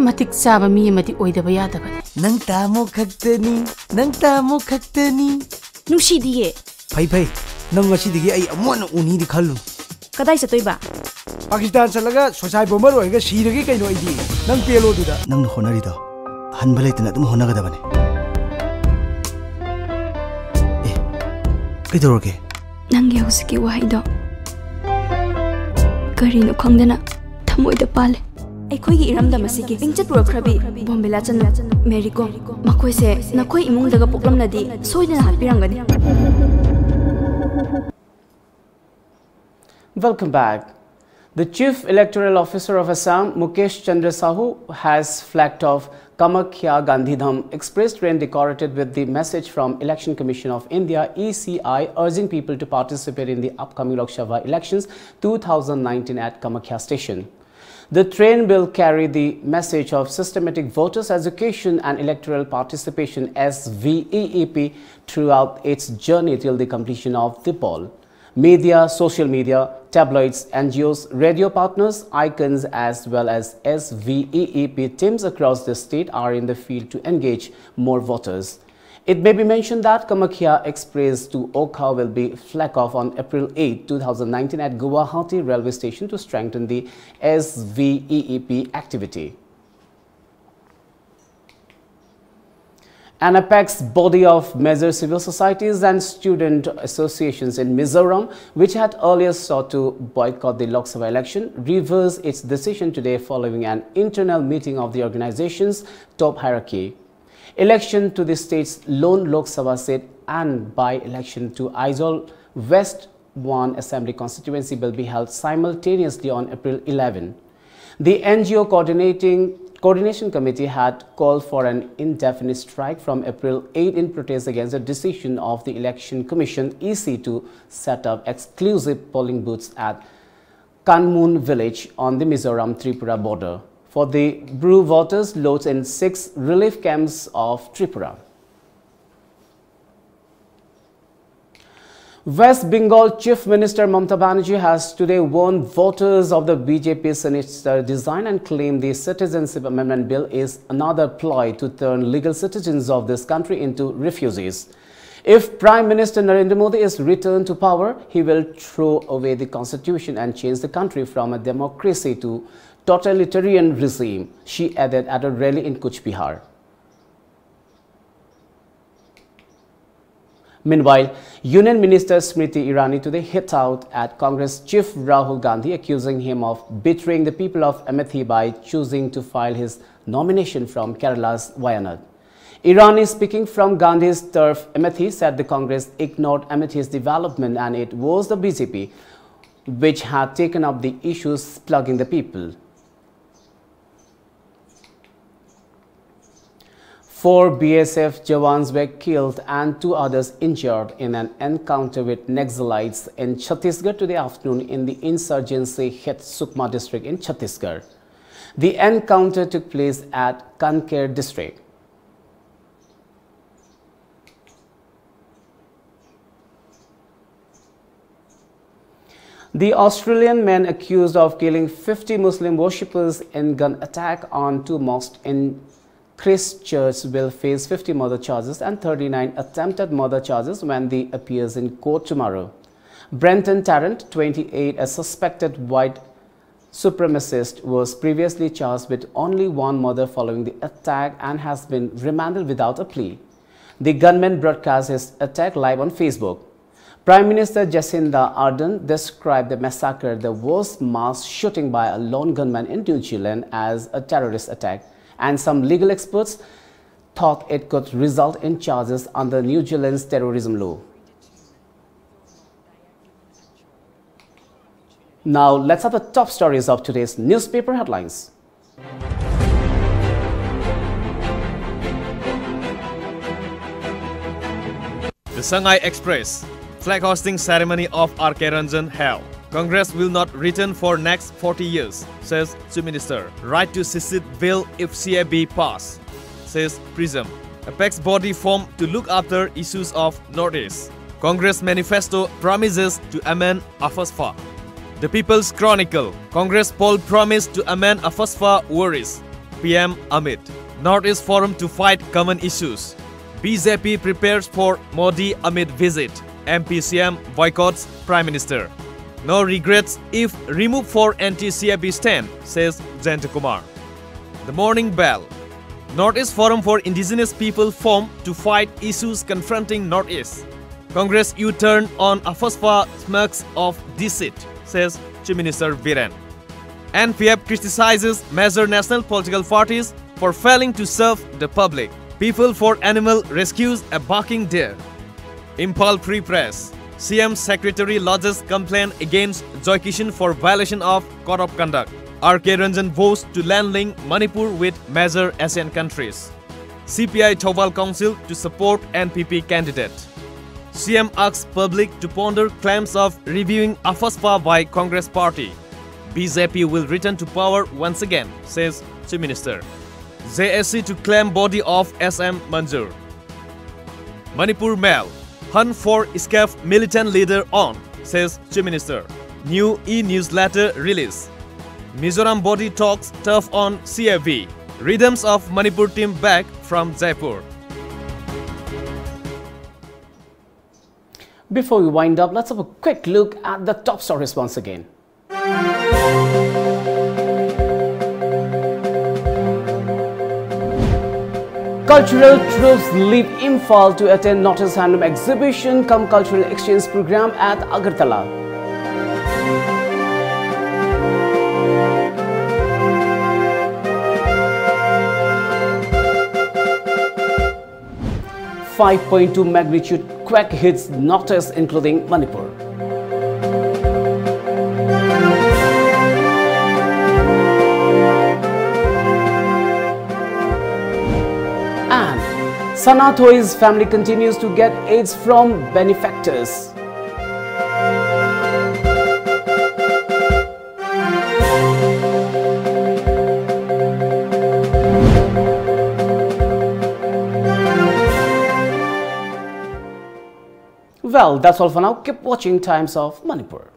ꯃꯇꯤꯛ ꯆꯥꯕ ꯃꯤ ꯑꯃꯗꯤ ꯑꯣꯏꯗꯕ ꯌꯥꯗꯕꯅꯤ꯫ ꯅꯪ ꯇꯥꯃꯣ ꯈꯛꯇꯅꯤ, ꯅꯪ ꯇꯥꯃꯣ ꯈꯛꯇꯅꯤ꯫ ꯅꯨꯡꯁꯤꯗꯤꯌꯦ꯫ ꯐꯩ ꯐꯩ, ꯅꯪ ꯉꯁꯤꯗꯒꯤ ꯑꯩ ꯑꯃꯨꯛ ꯍꯟꯅ ꯎꯅꯤꯗꯤ ꯈꯜꯂꯨ꯫ ꯀꯗꯥꯏ ꯆꯠꯇꯣꯏꯕ? ꯄꯥꯀꯤꯁꯇꯥꯟ ꯆꯠꯂꯒ ꯁꯣꯁꯥꯏ ꯕꯣꯝꯕꯔ ꯑꯣꯏꯔꯒ ꯁꯤꯔꯒꯦ ꯀꯩꯅꯣ ꯑꯩꯗꯤ꯫ ꯅꯪ ꯄꯦꯜꯂꯣ ꯑꯗꯨꯗ꯫ ꯅꯪꯅ ꯍꯣꯠꯅꯔꯤꯗꯣ ꯍꯟꯕ ꯂꯩꯇꯅ ꯑꯗꯨꯝ ꯍꯣꯠꯅꯒꯗꯕꯅꯤ꯫ ꯑꯦ, ꯀꯩꯗꯧꯔꯒꯦ? ꯅꯪꯒꯤ ꯍꯧꯖꯤꯛꯀꯤ ꯋꯥꯍꯩꯗꯣ ꯀꯔꯤꯅꯣ ꯈꯪꯗꯅ ꯊꯃꯣꯏꯗ ꯄꯥꯜꯂꯦ꯫ ꯑꯩꯈꯣꯏꯒꯤ ꯏꯔꯝꯗꯝ ꯑꯁꯤꯒꯤ ꯃꯤꯡꯆꯠ ꯄꯨꯔꯛꯈ꯭ꯔꯕꯤ ꯕꯣꯝꯕꯦꯂꯥ ꯆꯅꯨ, ꯃꯦꯔꯤ ꯀꯣꯝ, ꯃꯈꯣꯏꯁꯦ ꯅꯈꯣꯏ ꯏꯃꯨꯡꯗꯒ ꯄꯣꯛꯂꯝꯂꯗꯤ ꯁꯣꯏꯗꯅ ꯍꯥꯠꯄꯤꯔꯝꯒꯅꯤ꯫ Welcome back. The Chief Electoral Officer of Assam, Mukesh Chandra Sahu, has flagged off Kamakhya Gandhidham Express train decorated with the message from Election Commission of India, E C I, urging people to participate in the upcoming Lok Sabha elections two thousand nineteen at Kamakhya station. The train will carry the message of systematic voters education and electoral participation, S V E E P, throughout its journey till the completion of the poll. Media, social media, tabloids, N G Os, radio partners, icons, as well as S V E E P teams across the state are in the field to engage more voters. It may be mentioned that Kamakhya Express to Wokha will be flag off on April eighth, two thousand nineteen at Guwahati railway station to strengthen the S V E E P activity. An apex body of major civil societies and student associations in Mizoram, which had earlier sought to boycott the Lok Sabha election, reversed its decision today following an internal meeting of the organization's top hierarchy. Election to the state's lone Lok Sabha seat and by-election to Aizawl West one Assembly constituency will be held simultaneously on April eleven. The N G O coordinating, coordination committee had called for an indefinite strike from April eighth in protest against the decision of the Election Commission, E C, to set up exclusive polling booths at Kanmun village on the Mizoram-Tripura border for the Bru voters located in six relief camps of Tripura. West Bengal Chief Minister Mamata Banerjee has today warned voters of the B J P sinister design and claimed the Citizenship Amendment Bill is another ploy to turn legal citizens of this country into refugees. If Prime Minister Narendra Modi is returned to power, he will throw away the constitution and change the country from a democracy to totalitarian regime, she added at a rally in Cooch Behar. Meanwhile, Union Minister Smriti Irani today hit out at Congress chief Rahul Gandhi, accusing him of betraying the people of Amethi by choosing to file his nomination from Kerala's Wayanad. Irani, speaking from Gandhi's turf Amethi, said the Congress ignored Amethi's development and it was the B J P which had taken up the issues plaguing the people. Four B S F jawans were killed and two others injured in an encounter with Naxalites in Chhattisgarh today afternoon in the insurgency-hit Sukma district in Chhattisgarh. The encounter took place at Kanker district. The Australian man accused of killing fifty Muslim worshippers in gun attack on two mosques in Christchurch will face fifty murder charges and thirty-nine attempted murder charges when they appears in court tomorrow. Brenton Tarrant, twenty-eight, a suspected white supremacist, was previously charged with only one murder following the attack and has been remanded without a plea. The gunman broadcast his attack live on Facebook. Prime Minister Jacinda Ardern described the massacre, the worst mass shooting by a lone gunman in New Zealand, as a terrorist attack, and some legal experts thought it could result in charges under New Zealand's terrorism law. Now, let's have the top stories of today's newspaper headlines. The Sangai Express, flag hoisting ceremony of R K Ranjan held. Congress will not return for next forty years, says Chief Minister. Right to secede bill if C A B pass, says Prism. Apex body formed to look after issues of Northeast. Congress manifesto promises to amend AFSPA. The People's Chronicle, Congress poll promise to amend AFSPA worries, P M amid. Northeast Forum to fight common issues. B J P prepares for Modi amid visit. M P C M boycotts Prime Minister. No regrets if removed for anti-C A B stand, says Jayanta Kumar. The Morning Bell. Northeast Forum for Indigenous People formed to fight issues confronting Northeast. Congress U-turn on AFSPA, smacks of deceit, says Chief Minister Biren. N P F criticizes major national political parties for failing to serve the public. People for Animal rescues a barking deer. Imphal Free Press. C M secretary lodges complaint against Joy Kishan for violation of code of conduct. R K Ranjan vows to land link Manipur with major Asian countries. C P I Thoubal Council to support N P P candidate. C M asks public to ponder claims of reviewing AFSPA by Congress party. B J P will return to power once again, says Chief Minister. J A C to claim body of S M Manjor. Manipur Mail. Hunt for escaped militant leader on, says Chief Minister. New e-newsletter release. Mizoram body talks tough on C A B. Rhythms of Manipur team back from Jaipur. Before we wind up, let's have a quick look at the top stories once again. Cultural troupes leave Imphal to attend North East Handloom exhibition cum cultural exchange program at Agartala. Five point two magnitude quake hits North East, including Manipur. And Sana Thoi's family continues to get aids from benefactors. Well, that's all for now. Keep watching Times of Manipur.